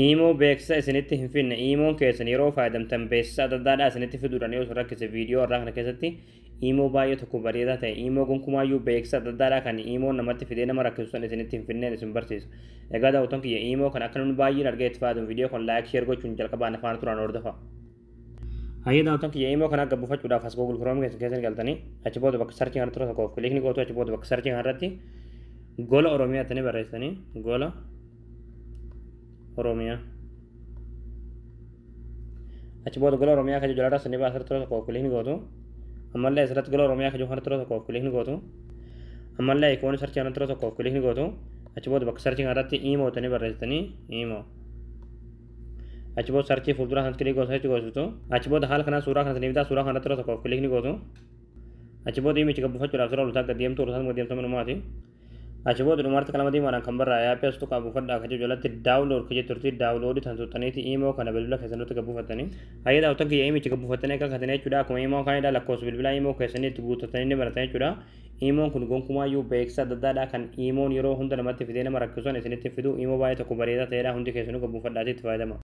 Imoo beeksisa isinitti hin finne, imoon keessan yeroo fayyadamtan beeksisa adda addaadhaa isinitti fiduudhaan yoo isin rakkise, viidiyoo irraa kana keessatti imoo baay'ee tokko bareedaa ta'e, imoo gonkumaayyuu beeksisa adda addaadhaa kan imoon namatti fidee nama rakkisu san isinitti hin finneen isin barsiisa. Egaa daawwattoon kiyya, imoo kan akka namni baay'een argee itti fayyadamu viidiyoo kun like, share gochuun jalqabaan afaan turaan hordofa. Hayyee daawwattoon kiyya, imoo kana akka buufachuudhaaf as Google Chrome keessan keessa galtanii achi booda bakka searchii kana tura tokkoof click ni gootu. Achi booda bakka searchii kana irratti Gola Oromiyaa jettanii barreessitanii, Gola Oromiyaa. Achi booda Gola Oromiyaa kan jiru jalaa sanii baasirra tura tokkoof click ni gootu. Ammallee asirratti Gola Oromiyaa kan jiru kana tura tokkoof click ni gootu. Ammallee ikoonii searchii kana tura tokkoof click ni gootu. Achi booda bakka searchii kana irratti imoo jettanii barreessitanii, imoo. Achi booda searchii fuuldura sanatti click gootu, searchii goositu. Achi booda haala kanaan suuraa kana sanii bitaa, suuraa kana tura tokkoof click ni gootu. Achi booda imichi gabbuufachuudhaaf sirra olutaa gad deemtu, olutaa gad deemtu manumaati. Achi booda dhumarratti qalama diimaadhaan kan barraa'e aappii as tuqaa buufadhaa kan jedhu jalatti download kan jettu turti, download tan tuqxaniiti imoo kana bilbila keessan gabbuufattanii. Hayyee daawwattoon kiyya, imichi gabbuufattanii akka katanii jechuudha. Akkuma imoo kanidha, lakkoofsa bilbilaa imoo keessanii itti guuttatanii ni baratan jechuudha. Imoon kun gonkumaayyuu beeksisa adda addaadhaa kan imoon yeroo hunda namatti fidee nama rakkisuun isinitti fidu, imoo baay'ee tokko bareedaa ta'edha. Hundi keessanuu gabbuufadhaatii itti fayyadama.